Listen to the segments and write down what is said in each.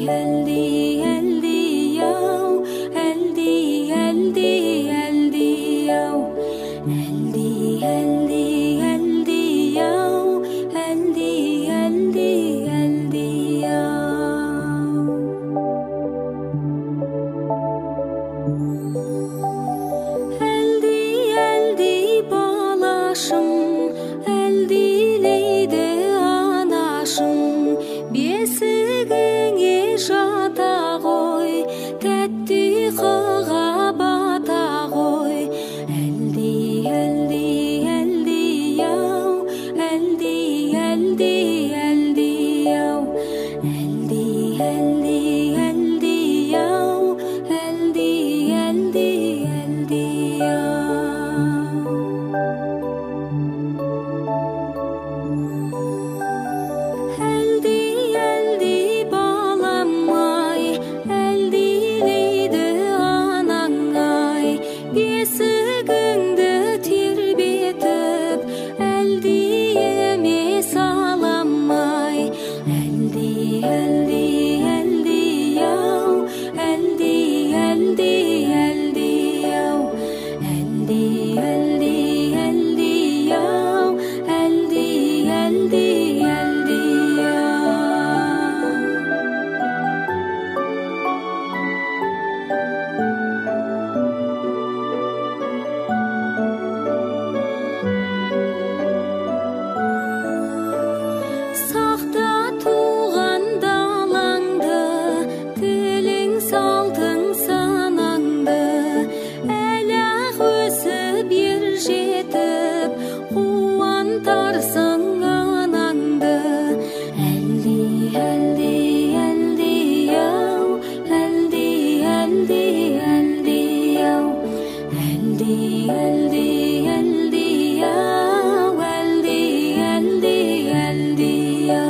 әлди, әлди ау, әлди, әлди, әлди ау, әлди, әлди, әлди ау, әлди, әлди, әлди ау. Әлди, әлди балашым, әлдилейді анашым, бесігіңе жата ғой, тәтті ұйқыға бата ғой. Әлди, әлди, әлди ау, әлди, әлди, әлди ау, әлди, әлди, әлди ау, әлди, әлди, әлди ау. Әлди, әлди балам ай, әлдилейді анаң ай, бесігіңді тербетіп, әлдиіме салам ай. Әлди, әлди, әлди ау, әлди, әлди, әлди ау, әлди, әлди, әлди ау, әлди, әлди, әлди ау. Сақта туған далаңды, тілің салтың санаңды, әлі-ақ өсіп ер жетіп, қуантарсың анаңды. Әлди, әлди, әлди ау, әлди, әлди, әлди ау, әлди, әлди, әлди ау, әлди, әлди, әлди ау.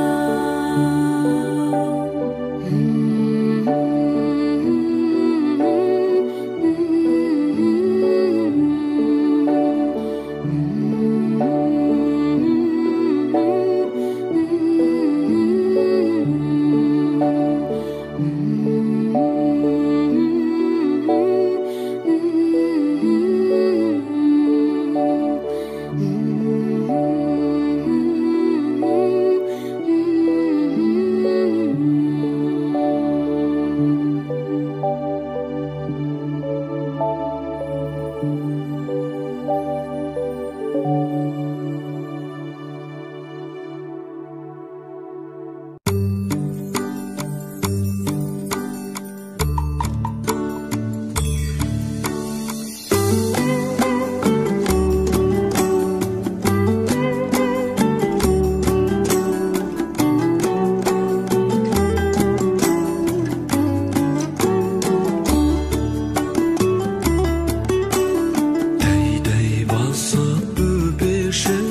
Тәй-тәй басып бөпешім,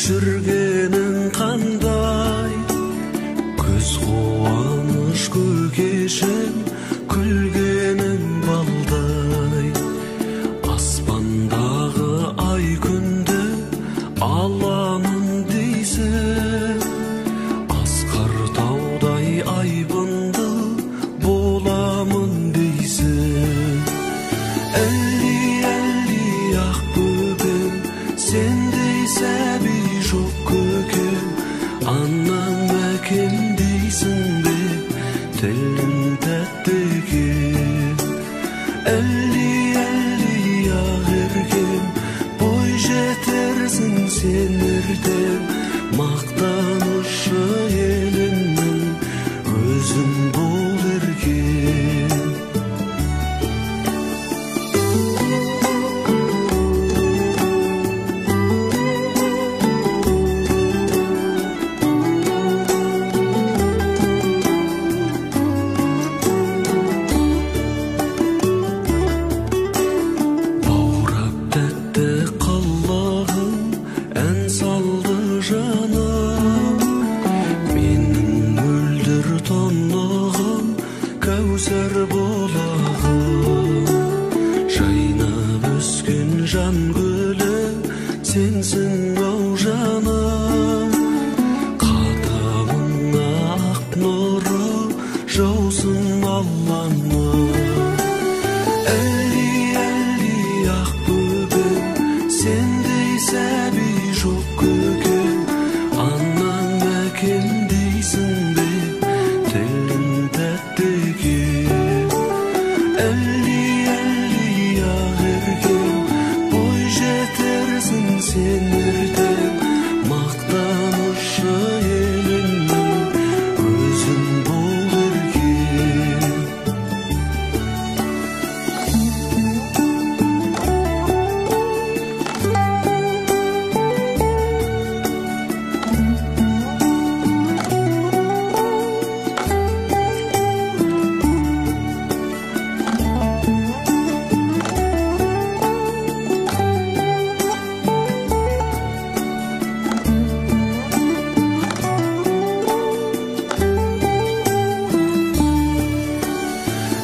жүргенің қандай, көз қуаныш көкешім, күлгенің балдай. Аспандағы ай күнді аламын дейсің, асқар таудай айбынды боламын дейсің. Әлди, әлди ақ бөпем, сендей сәби жоқ көкем, анам әкем дейсің бе, тілің тәтті екен. Әлди, әлди ақ еркем, бой жетерсің сен ертең, мақтанышы еліңнің өзің бол еркем. Баурап тәтті қылығың, ән салды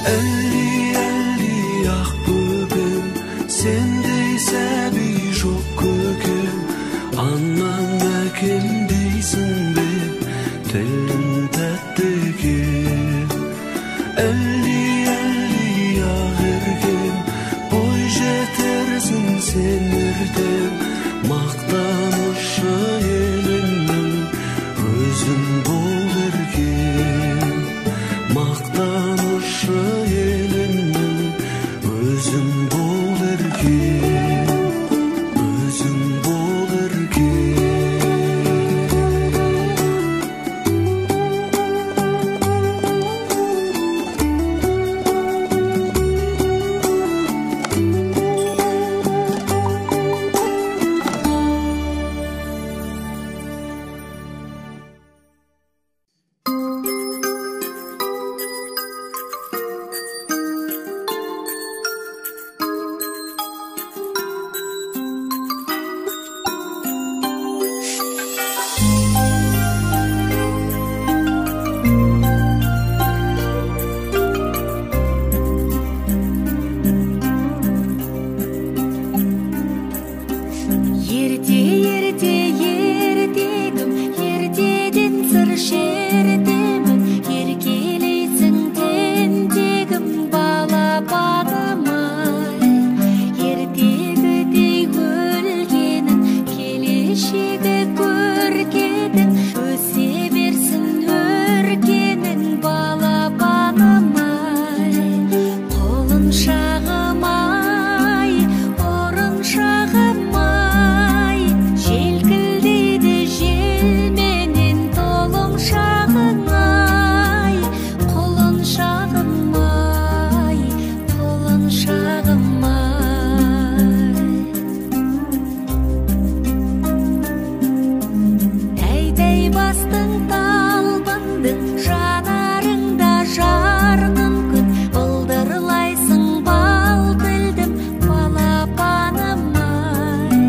Әлди, әлди ақ бөпем, сендей сәби жоқ көкем. Анам әкем дейсің бе, тілің тәтті екен. Әлди, әлди ақ еркем, бой жетерсің сен ертең. Мақтанышы еліңнің, өзің бол еркем. Мақтанышы еліңнің, өзің бол еркем. Өзің бол еркем. Ерте, ерте, ертегім, ертеден сыр шертемін, еркелейсің тентегім, балапаным ай. Ертегідей өлгенің, келешегі көркедің, өсе берсін өркенің, балапаным ай. Құлыншағым ай, ұрыншағым ай, желкілдейді желменен толымшағың ай, құлыншағым ай, құлыншағым ай. Тәй-тәй бастың талпындың, жанарыңда жарқын күн, былдырлайсың бал тілдім, балапаным ай.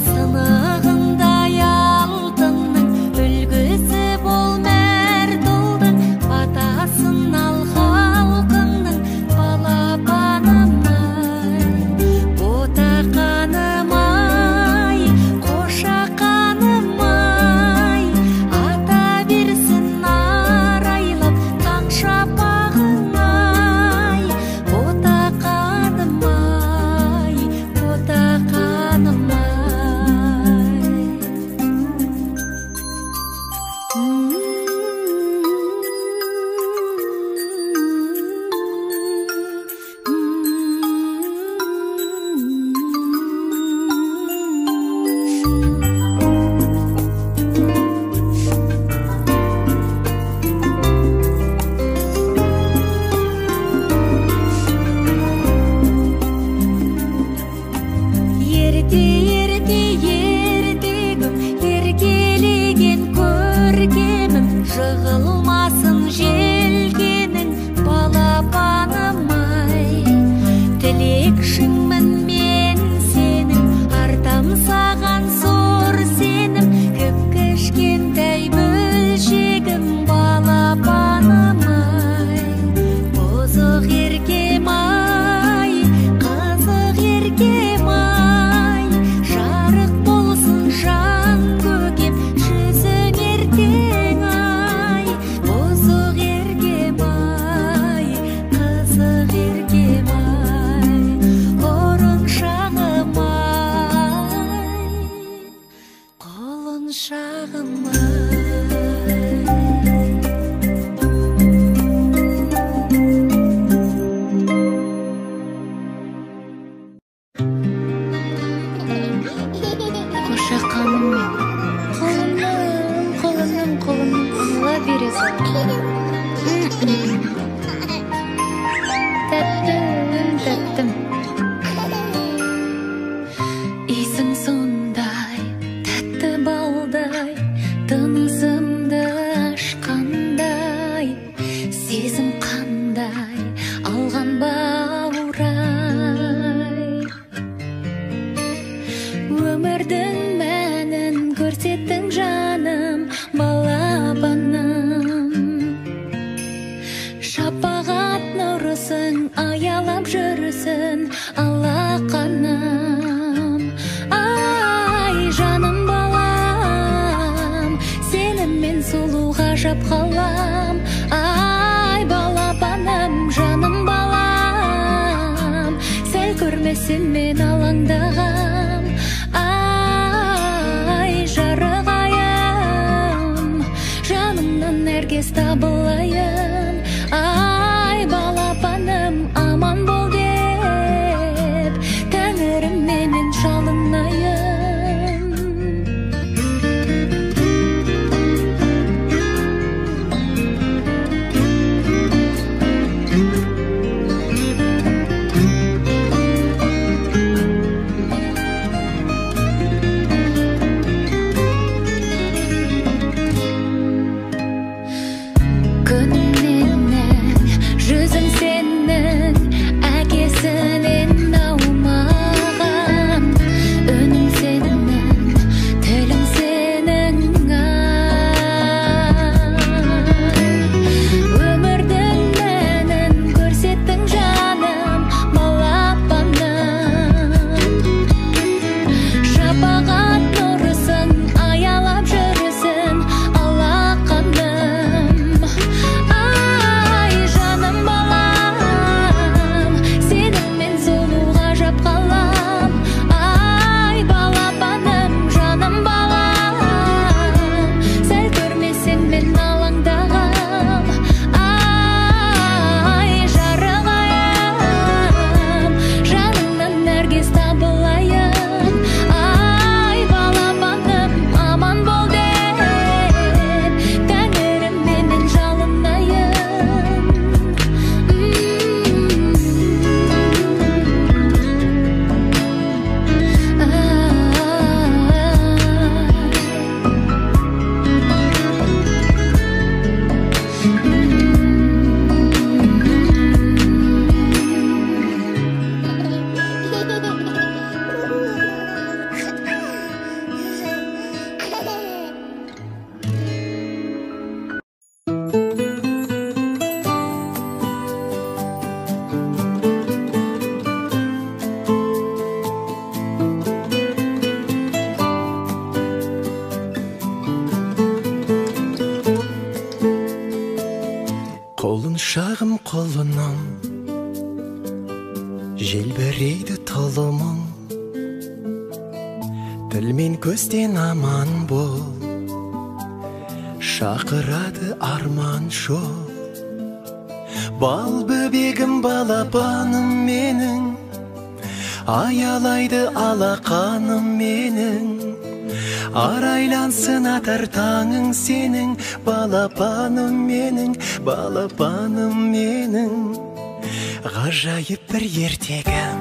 Сынығындай алтынның үлгісі бол мәрт ұлдың, батасын ал халқыңның, балапаным ай. Ботақаным ай, қошақаным ай, ата берсін арайлап таң шапағың ай. Ботақаным ай, ботақаным ай. Ерте, ерте, ертегім, еркелеген көркемім, жығылмасын желкенің, балапаным ай. Тілекшіңмін мен сенің, артам саған зор сенім, кіп-кішкентай бөлшегім, балапаным ай. Бұзық еркем ай, қызық еркем ай, жарық болсын жан көкем, жүзің ертең ай. Бұзық еркем ай, қызық еркем ай, ұрыншағым ай, құлыншағым ай. Қошақаным мен, құлыным, құлыным, құлыным, қонала бересің. Тәттім, тәттім. Иісің сондай, тәтті балдай, тынысымды ашқандай, сезім қандай, алған баурай. Өмірдің мәнін көрсеттің жаным, балапаным. Шапағат нұры аялап жүрсін алақаным. Ай, жаным балам, сені мен сұлу ғажап қалам. Ай, балапаным, жаным балам, сәл көрмесем мен алаңдағам. Ай, жарық айым, жанымнан әркез табылайын. Ай, балапаным, аман бол деп тәңіріме мен жалынайын. Күнім менің, жүзің сенің, әкесінен аумаған. Үнің сенің, тілің сенің, ай. Өмірдің мәнін көрсеттің, жаным, балапаным. Шапағат нұрысын аялап жүрсін алақаным. Ай, жаным балам, сені мен сұлу ғажап қалам. Ай, балапаным, жаным балам, сәл көрмесең мен алаңдағам. Ай, жарық айым, жаныңнан әркез табылайын. Ай, балапаным, аман бол деп тәңіріме мен жалынайын. Құлыншағым, құлыным, желбірейді тұлымың. Тіл мен көзден аман бол, шақырады арман жол. Бал бөбегім, балапаным менің, аялайды алақаным менің. Арайлансын атар таңың сенің, балапаным менің, балапаным менің. Ғажайып бір ертегім,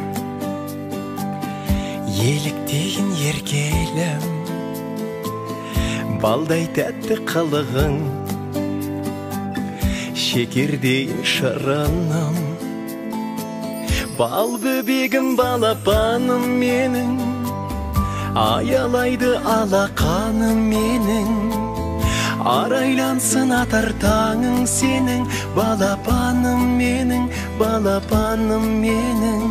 еліктейін еркелім. Балдай тәтті қылығың, шекердей шырыным. Бал бөбегім, балапаным менің, аялайды алақаным менің. Арайлансын атар таңың сенің, балапаным менің, балапаным менің.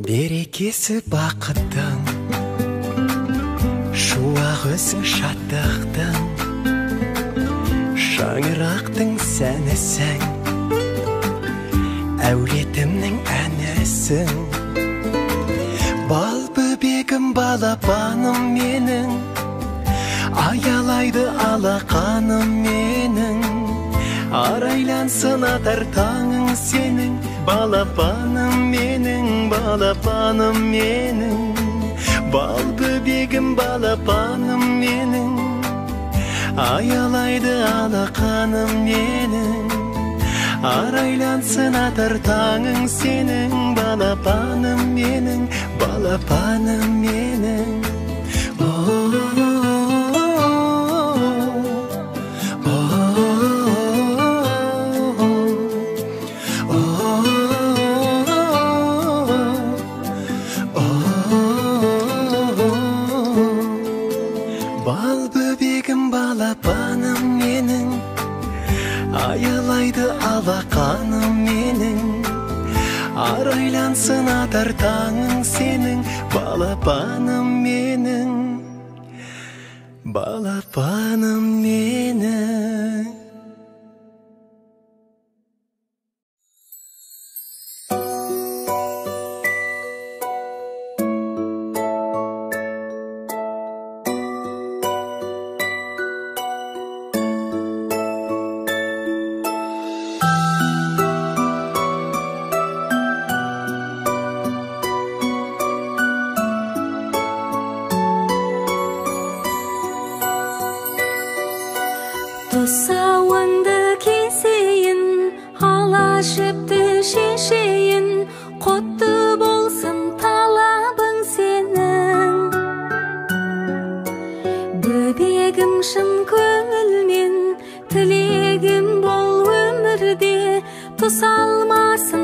Берекесі бақыттың, шуақ өзің шаттықтың, шаңырақтың сәнісің, әулетімнің әнісің. Бал бөбегім, балапаным менің, аялайды алақаным менің. Арайлансын атар таңың сенің, балапаным менің, балапаным менің. Бал бөбегім, балапаным менің, аялайды алақаным менің. Арайлансын атар таңың сенің, балапаным менің, балапаным менің. О, балапаным менің. Арайлансын атар таңың сенің, балапаным менің, балапаным менің. Тұсауыңды кесейін, ала жіпті шешейін, құтты болсын талабың сенің. Бөбегім шын көңілмен, тілегім бол өмірде, тұсалмасын